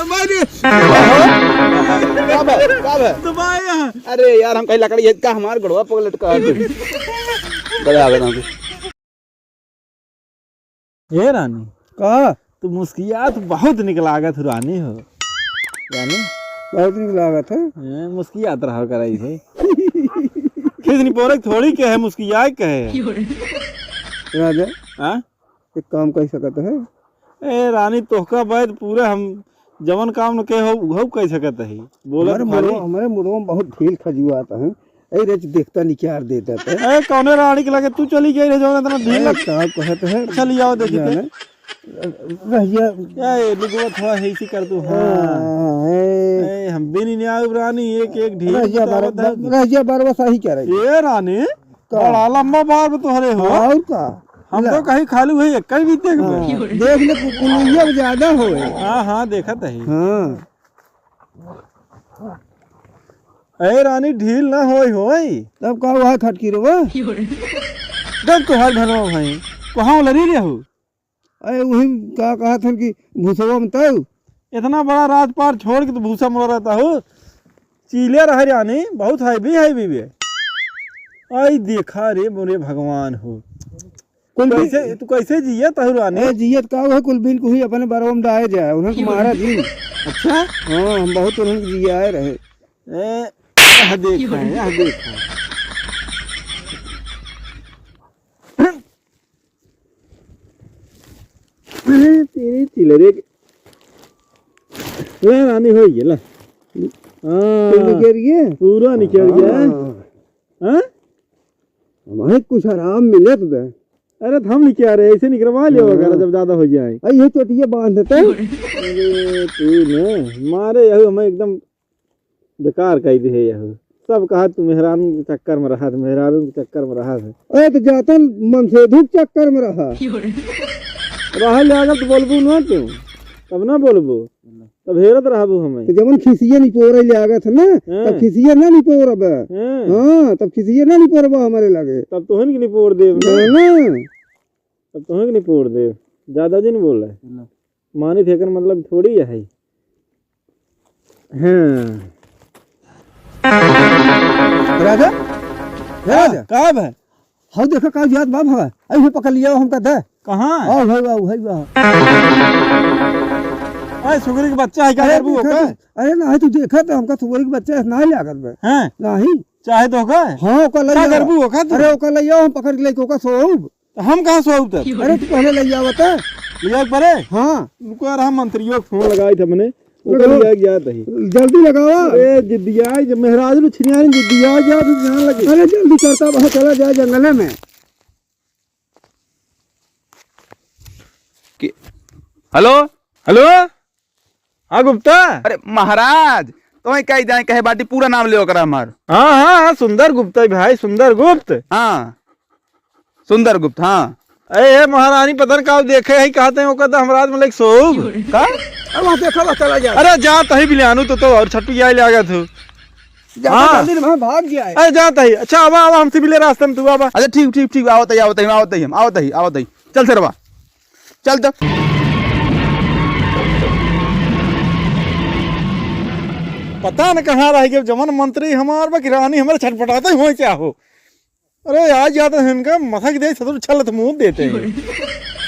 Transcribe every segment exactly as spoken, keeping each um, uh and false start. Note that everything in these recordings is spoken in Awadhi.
मारे। का बा? का बा? तो बा यहाँ। अरे यार, हम कहीं लकड़ी है का, हमार गोड़वा पकड़ लटका है। गधा आ गया। ए रानी। का? तू मुस्कियात बहुत निक लागत हो रानी हो। रानी? बहुत निक लागत है। हैं, मुस्कियात रहा कराई है। खिस निपोरे थोड़ी के है, मुस्कियाए के है। राजा। हाँ? एक काम कह सकत है। ए रानी, तोहका बैद पूरा हम जवन काम न के हो, उहउ कह सकत है। बोलत हमारे खाली। मुड़वा, हमारे मुड़वा में बहुत ढील खजुआत है। ए रे, देखता निकार देता था। ए, कौने रानी के लगे तू चली गई रे, जवन इतना ढील ए, लग-, का कहत है? अच्छा, ले आओ, देखी जाने। रहिया। ए, लुगवा थोड़ा है, इसी कर तू, हाँ। हाँ, ए। ए, हम भी नहीं आऊ रानी, एक, एक ढील रहिया बतावत बार-, है। रहिया बार बस यही कह रही। ए रानी, का? बड़ा लंबा बार तोहरे हो। और का? हम ला। तो कहीं खाली हुई, एक कहीं भी देख हाँ, बे। देख ले, कु-, कुलैया ज्यादा होए। हाँ, हाँ, देखत है। हाँ। ए रानी, ढील ना होई, होई। तब का हुआ खटकी रे बा? जब तोहार घरवा भाई, कहाँ लड़ी रहे हो? अरे वही का कहत हन कि भूसवा में तब। इतना बड़ा राजपाट छोड़ के तो भूसा में रहता हो। चीले रहे रानी, बहुत heavy, heavy बे। आई देखा रे मोरे भगवान हो। कुल बिन कैसे, तू कैसे जियत हऊ रानी? ए, जियत का हुआ, कुल बिन कुही अपने बरवा में डाए जाए, उन्हन के मारा जी। अच्छा? हाँ, हम बहुत उन्हन के जियाए रहे। ए, यह देख है, यह देख है। अरे, तेरे चिलरे के। ए, रानी हो गया, ला। हाँ। तू निकल गया? पूरा निकल गया। हाँ। हाँ? हमें कुछ आराम मिले तो दे। अरे, तो हम नहीं कह रहे, ऐसे निकलवा लियो हाँ। अगर जब ज्यादा हो जाए। अरे, ये चोटिया बांध देते। अरे, तू न मारे, यहू हमें एकदम बेकार कह दे है यहू। सब कहा तू मेहरारू के चक्कर में रहा था, मेहरारू के चक्कर में रहा था। अरे, तो जातन मनसेधुक चक्कर में रहा। रहा ले अगर तो बोलबू ना तू, तब ना बोलबू। तब हेरत रहबू हमें। तो जवन खिसिया निपोरे लागत है ना, हाँ। तब खिसिया ना निपोरब। हाँ। हाँ, तब खिसिया ना निपोरब हमरे लगे। तब तोहन के निपोर देब ना। ना, ना। तब तोहन के निपोर देब। ज्यादा जिन बोल रहे। ना। मानित हेकर मतलब थोड़ी है। हाँ। राजा? राजा? का बा? हऊ देखा का जात बा भवा। अइहे पकड़ लिया हमका दे। कहाँ? आओ, हऊ, हऊ, हऊ, हऊ। अरे सुगरी के बच्चा है, का अरे करबू देखा ओकर? तो, अरे नाही तू देखा तो हमका सुगरी के बच्चा है, नाही लागत बे। हैं? नाही। चाहे तो ओकर? हाँ, ओकर ले का आओ। करबू ओकर तू? अरे ओकर ले आओ, हम पकड़ के लेके ओकर सोऊब। तो हम कहाँ सोऊब तब? अरे तू पहले ले आओ बता। ले आओ परे? हाँ। रुको यार, हम मंत्रियों को फोन लगाई थे हमने। ओकर लगाओ। लिया गया तही। जल्दी लगाओ। अरे जिद्दिया, जब मेहराज नु छिनियारी जिद्दिया गया तो जान लगे। अरे जल्दी करता, वहाँ चला जाए जंगले में। कि-, हेलो, हेलो, हाँ गुप्ता। अरे महाराज, तुम्हें कही जाए कहे बाटी, पूरा नाम ले ओकरा हमार। हाँ, हाँ, हाँ, सुंदर गुप्ता भाई, सुंदर गुप्त। हाँ। सुंदर गुप्त, हाँ। अरे, हे महारानी, पता न का देखे है, कहते हैं, ओकर तो हमरा में लेके सोऊब। का? अब वहाँ देखो, बस चला जाए। अरे, जा तही बिलियानू तो, तो और छट्टू जाए ले आ गया तू। जा, हाँ। जल्दी में भाग जाए। अरे, जा तही। अच्छा, आवा, आवा, हमसे मिले रास्ते में तू, आवा। अच्छा, ठीक, ठीक, ठीक, आवत ही, आवत ही, आवत ही हम, आवत ही, आवत ही। चल, सरवा। चल तो। पता न कहाँ रह गए, जवन मंत्री हमार बा कि रानी हमारे छटपटाते हो क्या हो। अरे, आ जाते हैं इनका, मथक दे, ससुर छलत मुंह देते हैं।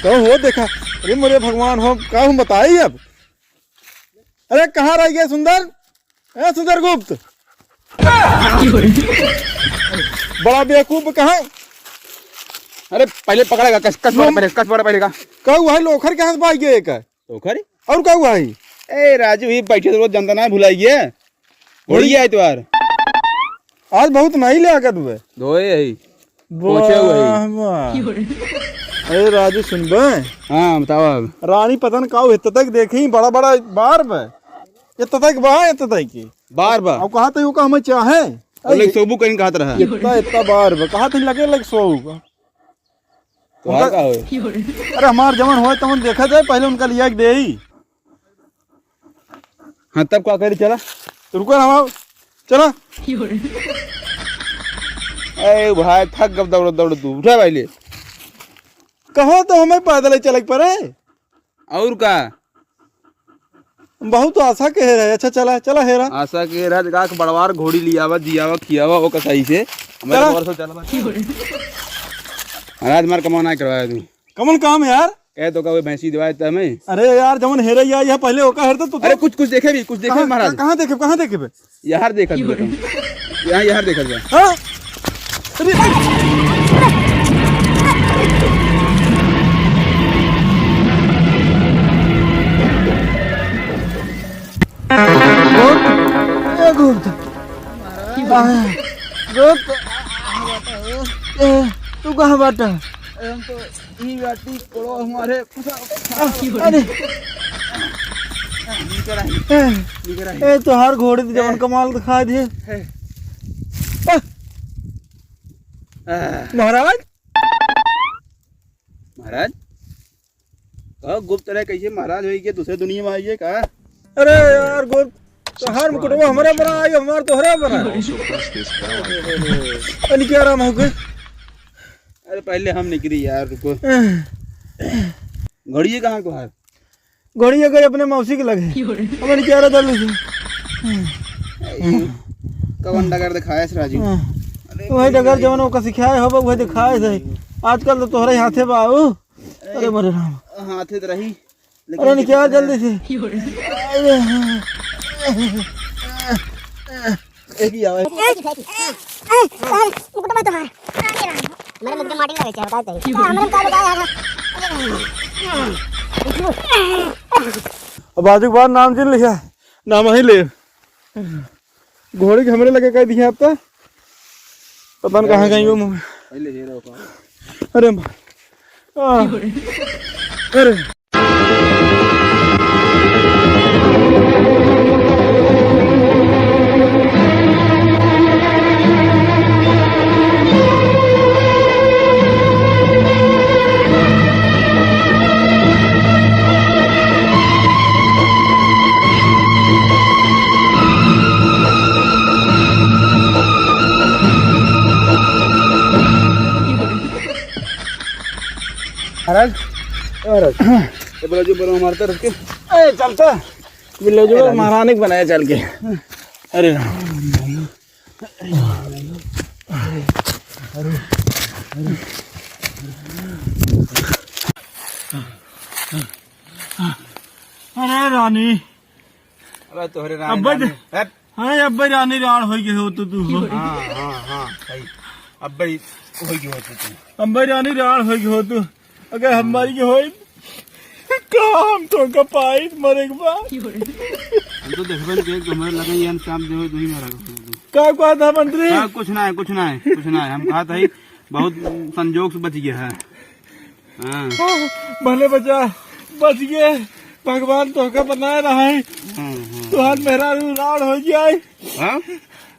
तो हो देखा, अरे मोरे भगवान हो, का हम बताई अब? अरे, कहाँ रह गया सुंदर? ए, सुंदर गुप्त। बड़ा बेवकूफ कहाँ? अरे, पहले पकड़ेगा, कस, कस पकड़, पहले, कस पकड़, पहले का। का हुआ है, लोखर के हाथ भाग गया एक? लोखर? और का हुआ है? ए, राजू, ही बैठे तो रोज जनता ना भुलाई गया। होली है तुम्हार। आज बहुत नहीं ले आकर हुए। धोए है। पहुंचे हुए ही। वाह, वाह। अरे राजू सुनबे? हाँ, बताओ अब। रानी पता न काऊ हित तक देखी, बड़ा बड़ा बार बे। ये ततक बा, ये ततक की। बार बा। अब कहा तो यू का हमें चाहे। और लेके सोबू कहीं कहत रहा। इतना, इतना बार बे। कहा तो लगे लग सोऊ का। तो उनका का होए? अरे हमार जवन होए तवन देखा जाए, पहले उनका लिया के देई। हाँ, तब का करी, चला। तो रुको ना, आओ। चला। ए भाई, थक गब दौड़, दौड़ तू। उठा भाई ले। कहो तो हमें पैदल ही चले के पड़े। और का? बहुत आशा के हेरा है। अच्छा, चला, चला हेरा। आशा के हेरा, का बड़वार घोड़ी लियावा, जियावा, खियावा, ओका सही से। हमारे चला। घर से चला। महाराज, मार कमाना करवाया तू। कमन काम यार? कहे तो का वो भैंसी दिवाए था हमें। अरे यार, जवन हेरैया आई है, पहले ओका हेरता तू तो। अरे कुछ, कुछ देखे भी, कुछ देखे कहाँ, महाराज। कहाँ देखे, कहाँ देखे बे? यार देखा तू तो। यहाँ, यार देखा तू। हाँ? अरे! गुप्त, ए गुप्त। आ, गुप्त। ए, तू कहाँ बाटा? हम तो ई बाटी पड़ो हमारे। अरे। नीचे रही। ए, नीचे रही। ए, तोहार घोड़ी तो जवन ए। कमाल दिखाई दे। ए। ए। आ। महाराज? महाराज? का गुप्त रहे, कैसे महाराज होई के दूसरे दुनिया में आइए का? अरे यार, गुप्त, तोहार मुकुटवा हमारे बना आई, हमार तोहरे बना। अरे क्या राम हो गए? अरे पहले हम निकली यार, रुको। घड़िए कहाँ को है? घड़िए गई अपने मौसी के लगे। हमन क्या रहा दल से? कवन डगर दिखाए से राजू? हाँ। अरे वही डगर जवन ओका सिखाए हो, वही दिखाए से। आजकल तो तोहरे हाथे बा ऊ। अरे मोरे राम। हाथे तो रही, लेकिन अरे निकल जल्दी से। एक ही आवाज। ए, ए, ए, ए, मुकुटवा तुम्हार। मेरे मुकुट माटी लगे चाहे बता दे। हमरा का बताया है? अब आजू के बाद नाम जिन लिया, नाम ही ले। घोड़ी के हमरे लगे कह दिया अब तो। पता न कहाँ गई वो मुँह। पहले ये रहो कहाँ। अरे माँ। आ। अरे। महाराज, ए महाराज, ए बोला जो बोलो हमारे तरफ के। ए, चलता। बिल्लो जो महारानी के बनाया चल के। अरे राम। अरे रानी। अबे तोहरे रानी, अब्बे रानी। हट। हाँ, अब्बे रानी राण होई के हो तो तू हो। हाँ, हाँ, हाँ, सही। अब्बे होई के हो तो तू। अब्बे रानी राण होई के हो तू। अगर हमारी के होई, का हम तो का पाई मरे के बाद। हम तो देखबे न के तुम्हारे लगे ये शाम जो है, दो ही मारा। का बात है मंत्री? हाँ, कुछ ना है, कुछ ना है, कुछ ना है। हम कहा था ही, बहुत संजोग से बच गया है। हाँ। भले बचा, बच गए। भगवान तोहका बनाए रहे। हाँ, हाँ। तोहार मेहरारू राड़ हो जाए। हाँ?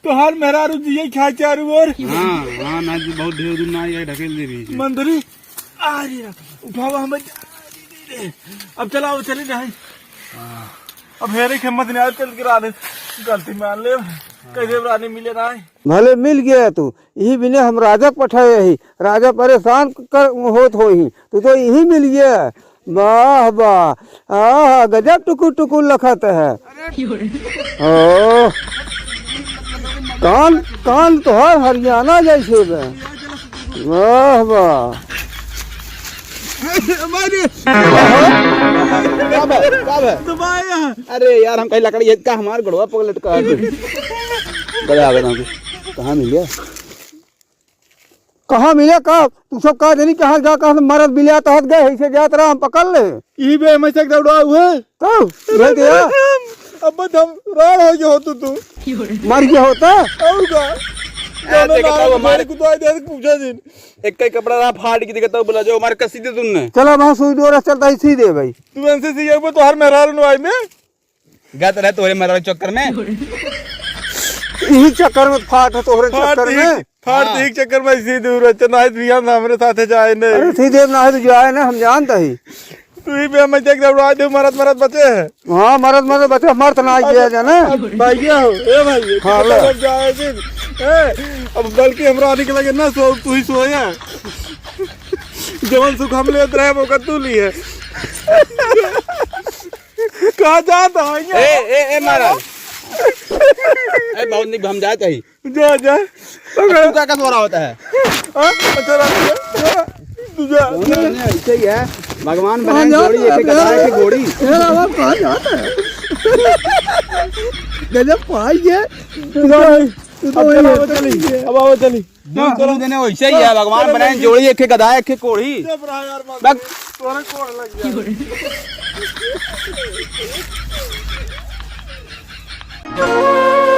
तोहार मेहरारू जिए खाए चारू ओर। हाँ, हाँ, ना जी, बहुत ढेर दूर ना आए, ढकेल दे रही है। मंत्री, आ रही है। उठावा हमें। अब चलाओ, चले जाए। हाँ। अब हेरे के हिम्मत नहीं आए, चल गिरा दे। गलती मान ले। कैसे रानी मिले ना आए? भले मिल गया तू, यही बिने हम राजा के पठाए ही। राजा परेशान कर, होत होही, तू तो यही मिल गया। वाह, वाह, आह, गजब टुकुर टुकुर लखत है। ओ, कान, कान तोहार हरियाणा जैसे बे। वाह, वाह। का बे? का बे? अरे यार, हम कहीं लकड़ी है का, हमार गड़वा पकड़ लटका है। गड़वा आ गया। कहाँ मिल गया? कहाँ मिले का? तू सब का जनी कहाँ जा, कहाँ से मरद मिले, तहत गए, ऐसे जात रहा, हम पकड़ ले। ई बे, मैं से दौड़ा हुए। तब, भाई गया। अब बस हम राड़ हो गए होते तू। मर गया होता? और का? ए, जाने देखा ना, था वो हमारे हमारे कुतवाई दे, पूछा दिन। एक कई कपड़ा रहा, फाड़ के दिखा था, बोला, "जो हमारे कसी दे तुमने।" चला, वहाँ सुई डोरा चलता ही सी दे भाई। तू एनसीसी के ऊपर तो हर मेहरारू नवाई में। गत रहे तोहरे मरल चक्कर में। यही चक्कर में फाट है तोहरे फाट चक्कर में। ठीक, फाट हाँ। ठीक चक्कर में इसी दूर है, चेन्नई भैया ना हमरे साथे जाए नहीं। अरे सीधे ना है तो जाए ना, हम जानता ही। तू ही पे हमें देख जब आज मरत मरत बचे हैं। हाँ, मरत मरत बचे, मरत ना आइए जाना। अब भैया हो, ए भाई, हाँ, कितना लो। लोग जाए दिन। ए, अब बल्कि हमरा आने के लगे ना सो, तू ही सोया। जवन सुख हम लेत रहे, वो कर तू लिए। कहाँ जात है? ए, ए, ए, महाराज। ए, बहुत निक, हम जात हई। जा, जा। अब तू का, का सोरा होता है? हाँ? अच्छा, रात को। तू जा। दोनों जने ऐसे ही है। भगवान बनाए जोड़ी, एक एक गधा, एक एक घोड़ी। ए, बाबा, कहाँ जाता है? गजब पढ़ाई है। तू तो अब वही चलो, है। अब चली। अब आओ, चली। दोनों, दोनों जने वैसे ही है। भगवान बनाए जोड़ी, एक एक गधा, एक एक घोड़ी। चुप रहा यार, बाप बक। रे। तोरे कोड़ लग गया।